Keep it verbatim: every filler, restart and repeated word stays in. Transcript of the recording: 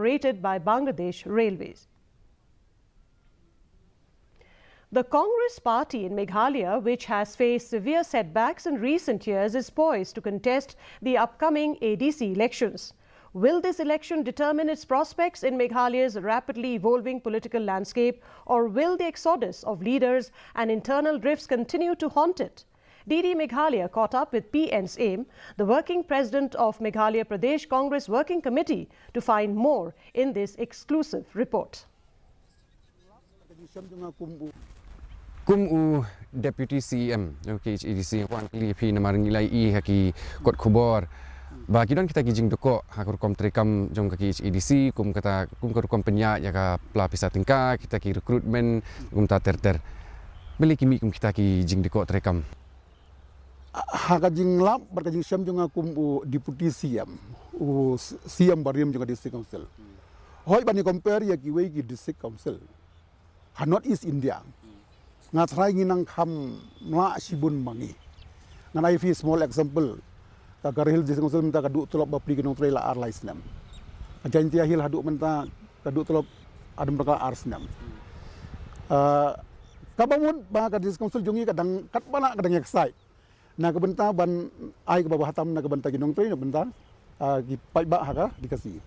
operated by Bangladesh Railways. The Congress party in Meghalaya, which has faced severe setbacks in recent years, is poised to contest the upcoming A D C elections. Will this election determine its prospects in Meghalaya's rapidly evolving political landscape, or will the exodus of leaders and internal drifts continue to haunt it? D D Meghalaya caught up with P N Syiem, the working president of Meghalaya Pradesh Congress Working Committee, to find more in this exclusive report. Kum u Deputy C E M jong ka K H A D C, nga kwah kylli ïa phi namar ngi la ïohi ha ki kot khubor ba ki don kita ki jingdukok ha ka rukom treikam jong ka K H A D C, kum kata, kum ka rukom pynïaid ïa ka pla pisa tyngka, kita ki recruitment, kumta ter ter. Balei ki mih kum kita ki jingdukok treikam? Ha ka jinglap bad ka jingshem jong nga kum u Deputy C E M, u C E M barim jong ka District Council. Hooid, ban ïa compare ïa kiwei ki District Council ha North East India, nga tharai ngi nang kham mlak shibun ma ngi. Ngan ai phi small example. Ka Garo Hills District Council mynta ka duh tulop bapli ki nongtrei la ar lai snem. Ka Jaintia Hills haduh mynta ka duh tulop haduh mynta ka ar snem. Ah, kaba mut ba ka District Council jong ngi ka dang katba lah ka dang excite na ka bynta ban ai kaba bha tam na ka bynta ki nongtrei, na ka bynta, ah, ki paidbah ha ka D C.